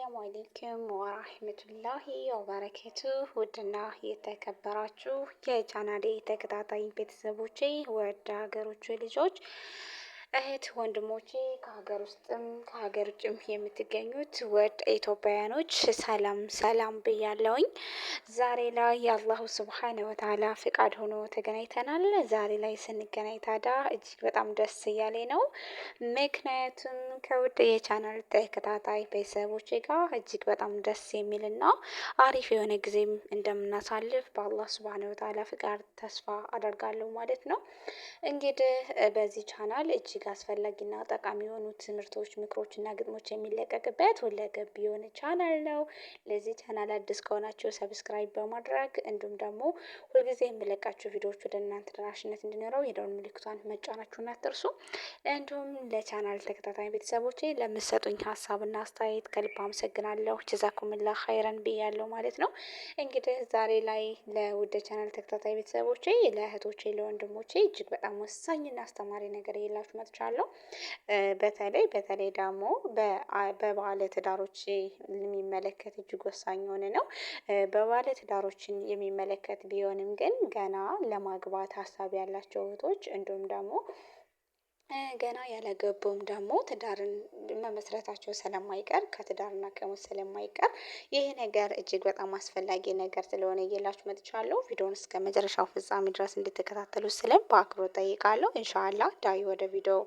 አሰላሙ አለይኩም ወራህመቱላሂ ወበረካቱ። ውድና የተከበራችሁ የቻናሌ ተከታታይ ቤተሰቦቼ፣ ወደ ሀገሮች ልጆች፣ እህት ወንድሞቼ ከሀገር ውስጥም ከሀገር ውጭም የምትገኙት ውድ ኢትዮጵያውያኖች ሰላም ሰላም ብያለውኝ። ዛሬ ላይ የአላሁ ስብሓነ ወተዓላ ፍቃድ ሆኖ ተገናኝተናል። ዛሬ ላይ ስንገናኝ ታዲያ እጅግ በጣም ደስ እያለኝ ነው። ምክንያቱም ከውድ የቻናል ተከታታይ ቤተሰቦቼ ጋር እጅግ በጣም ደስ የሚልና አሪፍ የሆነ ጊዜም እንደምናሳልፍ በአላህ ስብሓነ ወተዓላ ፍቃድ ተስፋ አደርጋለሁ ማለት ነው። እንግዲህ በዚህ ቻናል እጅግ አስፈላጊና ጠቃሚ የሆኑ ትምህርቶች፣ ምክሮችና ግጥሞች የሚለቀቅበት ሁለገብ የሆነ ቻናል ነው። ለዚህ ቻናል አዲስ ከሆናችሁ subscribe በማድረግ እንዲሁም ደግሞ ሁልጊዜ የምለቃችሁ ቪዲዮዎች ወደ እናንተ ተደራሽነት እንዲኖረው የደወል ምልክቷን መጫናችሁን አትርሱ። እንዲሁም ለቻናል ተከታታይ ቤተሰቦቼ ለምትሰጡኝ ሀሳብና አስተያየት ከልብ አመሰግናለሁ። ጀዛኩሙላህ ኸይረን ብያለሁ ማለት ነው። እንግዲህ ዛሬ ላይ ለውድ ቻናል ተከታታይ ቤተሰቦቼ፣ ለእህቶቼ፣ ለወንድሞቼ እጅግ በጣም ወሳኝና አስተማሪ ነገር ይዤላችሁ መጥቻለሁ። በተለይ በተለይ ደግሞ በባለ ትዳሮች የሚመለከት እጅግ ወሳኝ የሆነ ነው። በባለ ትዳሮችን የሚመለከት ቢሆንም ግን ገና ለማግባት ሀሳብ ያላቸው እህቶች እንዲሁም ደግሞ ገና ያላገቡም ደግሞ ትዳርን መመስረታቸው ስለማይቀር፣ ከትዳርና ከሞት ስለማይቀር ይህ ነገር እጅግ በጣም አስፈላጊ ነገር ስለሆነ እየላችሁ መጥቻለሁ። ቪዲዮውን እስከ መጨረሻው ፍጻሜ ድረስ እንድትከታተሉ ስለም በአክብሮት ጠይቃለሁ። ኢንሻአላህ ዳይ ወደ ቪዲዮ።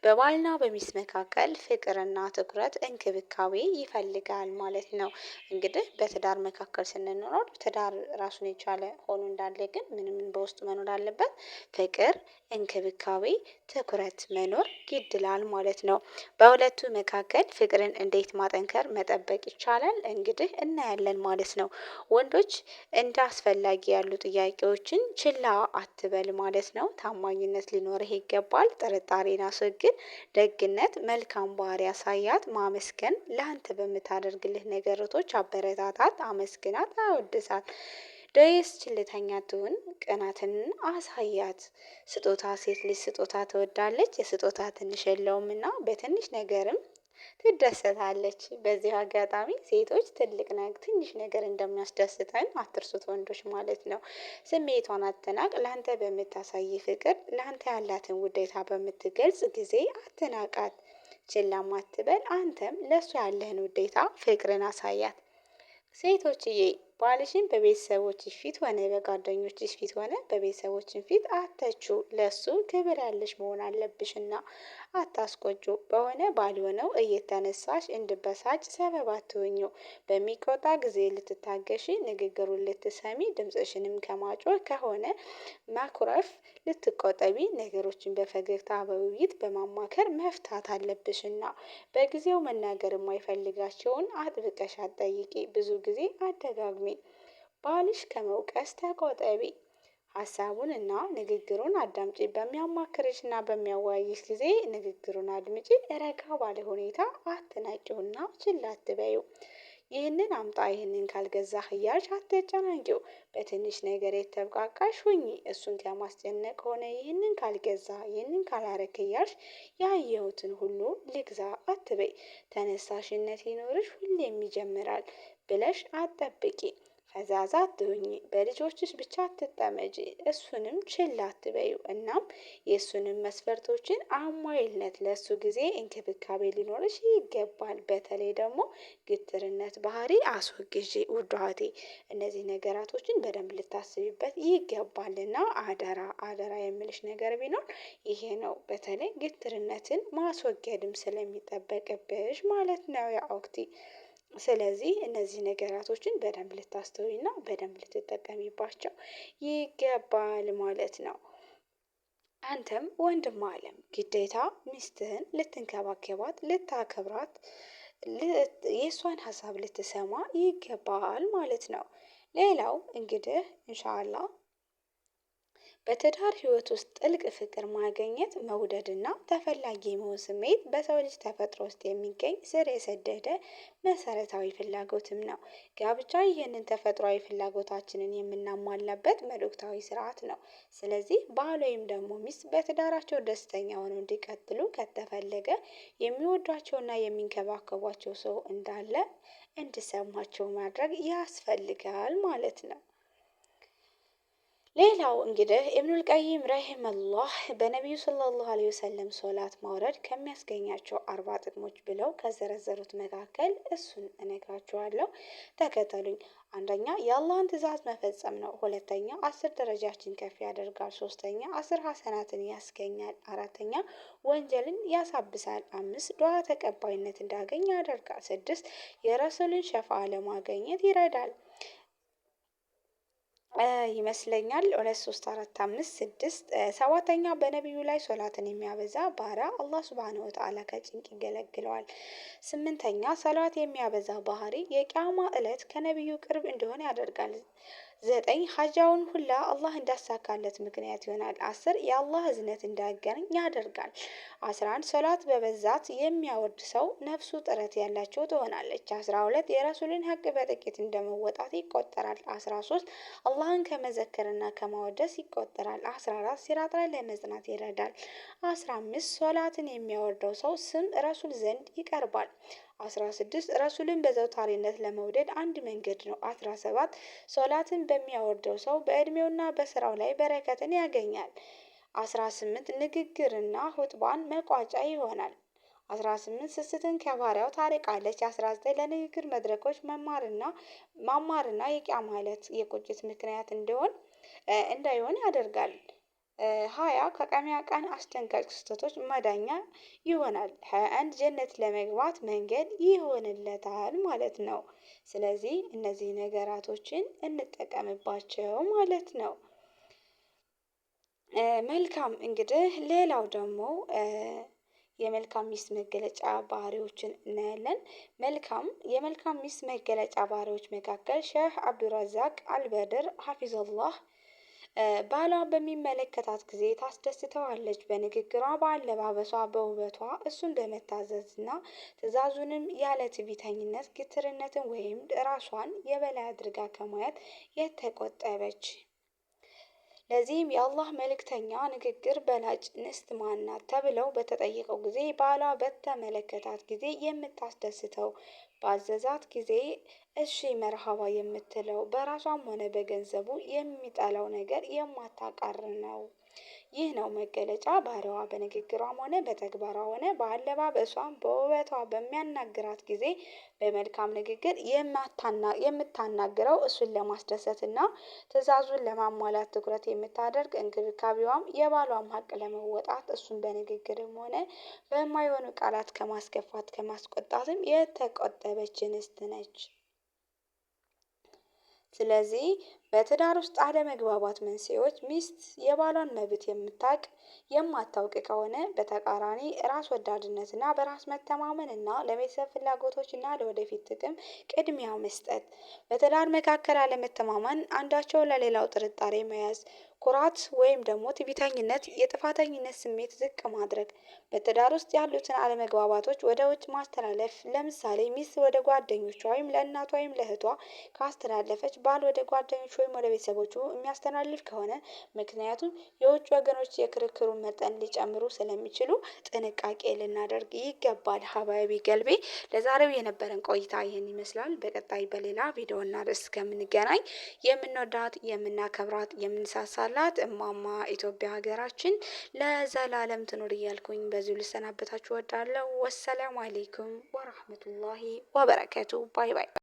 በባልና በሚስት መካከል ፍቅርና ትኩረት እንክብካቤ ይፈልጋል ማለት ነው። እንግዲህ በትዳር መካከል ስንኖር ትዳር ራሱን የቻለ ሆኖ እንዳለ ግን ምንም በውስጡ መኖር አለበት? ፍቅር፣ እንክብካቤ፣ ትኩረት መኖር ግድ ይላል ማለት ነው። በሁለቱ መካከል ፍቅርን እንዴት ማጠንከር መጠበቅ ይቻላል? እንግዲህ እናያለን ማለት ነው። ወንዶች እንደ አስፈላጊ ያሉ ጥያቄዎችን ችላ አትበል ማለት ነው። ታማኝነት ሊኖርህ ይገባል። ጥርጣሬን አስወግድ። ደግነት፣ መልካም ባህሪ ያሳያት። ማመስገን፣ ለአንተ በምታደርግልህ ነገሮች አበረታታት፣ አመስግናት፣ አወድሳት። ደስ ችልተኛ ትሁን፣ ቅናትን አሳያት። ስጦታ፣ ሴት ልጅ ስጦታ ትወዳለች። የስጦታ ትንሽ የለውምና በትንሽ ነገርም ትደሰታለች። በዚህ አጋጣሚ ሴቶች ትልቅ ትንሽ ነገር እንደሚያስደስተን አትርሱት ወንዶች ማለት ነው። ስሜቷን አትናቅ። ለአንተ በምታሳይ ፍቅር፣ ለአንተ ያላትን ውዴታ በምትገልጽ ጊዜ አትናቃት፣ ችላም አትበል። አንተም ለእሱ ያለህን ውዴታ ፍቅርን አሳያት። ሴቶችዬ፣ ባልሽን በቤተሰቦችሽ ፊት ሆነ በጓደኞችሽ ፊት ሆነ በቤተሰቦችን ፊት አተቹ። ለሱ ክብር ያለሽ መሆን አለብሽና አታስቆጩ። በሆነ ባልሆነው እየተነሳሽ እንድበሳጭ ሰበብ አትሁኚው። በሚቆጣ ጊዜ ልትታገሺ፣ ንግግሩን ልትሰሚ፣ ድምጽሽንም ከማጮህ ከሆነ ማኩረፍ ልትቆጠቢ፣ ነገሮችን በፈገግታ በውይይት በማማከር መፍታት አለብሽና በጊዜው መናገር የማይፈልጋቸውን አጥብቀሽ አትጠይቂ። ብዙ ጊዜ አደጋግሚ። ባልሽ ከመውቀስ ተቆጠቢ። ሀሳቡን እና ንግግሩን አዳምጪ። በሚያማክርሽና በሚያወያይሽ ጊዜ ንግግሩን አድምጪ። ረጋ ባለ ሁኔታ አትናቂውና ችላ አትበይው። ይህንን አምጣ፣ ይህንን ካልገዛህ እያልሽ አትጨናንቂው። በትንሽ ነገር የተብቃቃሽ ሁኚ። እሱን ከማስጨነቅ ሆነ ይህንን ካልገዛ ይህንን ካላረክ እያልሽ ያየሁትን ሁሉ ልግዛ አትበይ። ተነሳሽነት ይኖርሽ ሁሌም ይጀምራል ብለሽ አትጠብቂ። ፈዛዛ አትሁኚ። በልጆችሽ ብቻ አትጠመጂ። እሱንም ችላ አትበዩ። እናም የእሱንም መስፈርቶችን አሟይለት። ለእሱ ጊዜ እንክብካቤ ሊኖርሽ ይገባል። በተለይ ደግሞ ግትርነት ባህሪ አስወግዢ ውድ እህቴ። እነዚህ ነገራቶችን በደንብ ልታስቢበት ይገባልና አደራ አደራ የምልሽ ነገር ቢኖር ይሄ ነው። በተለይ ግትርነትን ማስወገድም ስለሚጠበቅብሽ ማለት ነው ያ ኦክቲ። ስለዚህ እነዚህ ነገራቶችን በደንብ ልታስተውይና በደንብ ልትጠቀሚባቸው ይገባል ማለት ነው። አንተም ወንድም አለም ግዴታ ሚስትህን ልትንከባከባት፣ ልታከብራት፣ የእሷን ሀሳብ ልትሰማ ይገባል ማለት ነው። ሌላው እንግዲህ ኢንሻአላህ በትዳር ህይወት ውስጥ ጥልቅ ፍቅር ማግኘት፣ መውደድና ተፈላጊ የመሆን ስሜት በሰው ልጅ ተፈጥሮ ውስጥ የሚገኝ ስር የሰደደ መሰረታዊ ፍላጎትም ነው። ጋብቻ ይህንን ተፈጥሯዊ ፍላጎታችንን የምናሟላበት መልእክታዊ ስርዓት ነው። ስለዚህ ባል ወይም ደግሞ ሚስት በትዳራቸው ደስተኛ ሆነው እንዲቀጥሉ ከተፈለገ የሚወዷቸውና የሚንከባከቧቸው ሰው እንዳለ እንዲሰማቸው ማድረግ ያስፈልጋል ማለት ነው። ሌላው እንግዲህ ኢብኑል ቀይም ረሂመላህ በነቢዩ ሰለላሁ ዐለይሂ ወሰለም ሶላት ማውረድ ከሚያስገኛቸው 40 ጥቅሞች ብለው ከዘረዘሩት መካከል እሱን እነግራችኋለሁ። ተከተሉኝ። አንደኛ የአላህን ትእዛዝ መፈጸም ነው። ሁለተኛ 10 ደረጃችን ከፍ ያደርጋል። ሶስተኛ 10 ሀሰናትን ያስገኛል። አራተኛ ወንጀልን ያሳብሳል። አምስት ዱዓ ተቀባይነት እንዳገኝ ያደርጋል። ስድስት የረሱልን ሸፋ ለማገኘት ይረዳል ይመስለኛል። 2 3 4 5 6 ሰባተኛ በነቢዩ ላይ ሶላትን የሚያበዛ ባሪያ አላህ ሱብሃነሁ ወተዓላ ከጭንቅ ይገለግለዋል። ስምንተኛ ሰላት የሚያበዛ ባህሪ የቂያማ እለት ከነቢዩ ቅርብ እንደሆነ ያደርጋል። 9 ሀጃውን ሁላ አላህ እንዳሳካለት ምክንያት ይሆናል። 10 የአላህ እዝነት እንዳያገኝ ያደርጋል። 11 ሶላት በበዛት የሚያወርድ ሰው ነፍሱ ጥረት ያላቸው ትሆናለች። 12 የረሱልን ሀቅ በጥቂት እንደመወጣት ይቆጠራል። 13 አላህን ከመዘከርና ከማወደስ ይቆጠራል። 14 ሲራጥ ላይ ለመጽናት ይረዳል። 15 ሶላትን የሚያወርደው ሰው ስም ረሱል ዘንድ ይቀርባል። 16 ረሱልን በዘውታሪነት ለመውደድ አንድ መንገድ ነው። 17 ሶላትን በሚያወርደው ሰው በእድሜውና በስራው ላይ በረከትን ያገኛል። 18 ንግግርና ሁጥባን መቋጫ ይሆናል። 18 ስስትን ከባሪያው ታርቃለች። 19 ለንግግር መድረኮች መማርና ማማርና የቂያማ ዕለት የቁጭት ምክንያት እንደሆን እንዳይሆን ያደርጋል። 20 ከቀሚያ ቀን አስደንጋጭ ክስተቶች መዳኛ ይሆናል። 21 ጀነት ለመግባት መንገድ ይሆንለታል ማለት ነው። ስለዚህ እነዚህ ነገራቶችን እንጠቀምባቸው ማለት ነው። መልካም እንግዲህ ሌላው ደግሞ የመልካም ሚስት መገለጫ ባህሪዎችን እናያለን። መልካም የመልካም ሚስት መገለጫ ባህሪዎች መካከል ሼህ አብዱረዛቅ አልበድር ሀፊዘላህ ባሏ በሚመለከታት ጊዜ ታስደስተዋለች። በንግግሯ፣ በአለባበሷ፣ በውበቷ እሱን በመታዘዝና ትዕዛዙንም ያለ ትዕቢተኝነት ግትርነትን ወይም ራሷን የበላይ አድርጋ ከማየት የተቆጠበች። ለዚህም የአላህ መልእክተኛ ንግግር በላጭ ንስት ማን ናት ተብለው በተጠየቀው ጊዜ ባሏ በተመለከታት ጊዜ የምታስደስተው፣ ባዘዛት ጊዜ እሺ መርሃባ የምትለው፣ በራሷም ሆነ በገንዘቡ የሚጠላው ነገር የማታቃር ነው። ይህ ነው መገለጫ ባህሪዋ። በንግግሯም ሆነ በተግባሯ ሆነ በአለባበሷም በውበቷ በሚያናግራት ጊዜ በመልካም ንግግር የምታናግረው እሱን ለማስደሰት እና ትዕዛዙን ለማሟላት ትኩረት የምታደርግ፣ እንክብካቤዋም የባሏም ሀቅ ለመወጣት እሱን በንግግርም ሆነ በማይሆኑ ቃላት ከማስከፋት ከማስቆጣትም የተቆጠበች እንስት ነች። ስለዚህ በትዳር ውስጥ አለመግባባት መንስኤዎች ሚስት የባሏን መብት የማታውቅ ከሆነ፣ በተቃራኒ ራስ ወዳድነትና በራስ መተማመንና ለቤተሰብ ፍላጎቶችና ለወደፊት ጥቅም ቅድሚያ መስጠት፣ በትዳር መካከል አለመተማመን አንዳቸው ለሌላው ጥርጣሬ መያዝ፣ ኩራት ወይም ደግሞ ትዕቢተኝነት፣ የጥፋተኝነት ስሜት ዝቅ ማድረግ፣ በትዳር ውስጥ ያሉትን አለመግባባቶች ወደ ውጭ ማስተላለፍ። ለምሳሌ ሚስት ወደ ጓደኞቿ ወይም ለእናቷ ወይም ለእህቷ ካስተላለፈች፣ ባል ወደ ጓደኞቹ ወይም ወደ ቤተሰቦቹ የሚያስተላልፍ ከሆነ፣ ምክንያቱም የውጭ ወገኖች የክርክሩን መጠን ሊጨምሩ ስለሚችሉ ጥንቃቄ ልናደርግ ይገባል። ሀባይቢ ገልቤ ለዛሬው የነበረን ቆይታ ይህን ይመስላል። በቀጣይ በሌላ ቪዲዮ እና ርዕስ እስከምንገናኝ የምንወዳት፣ የምናከብራት፣ የምንሳሳላት እማማ ኢትዮጵያ ሀገራችን ለዘላለም ትኑር እያልኩኝ በዚሁ ልሰናበታችሁ እወዳለሁ። ወሰላሙ አሌይኩም ወራህመቱላሂ ወበረከቱ። Bye bye።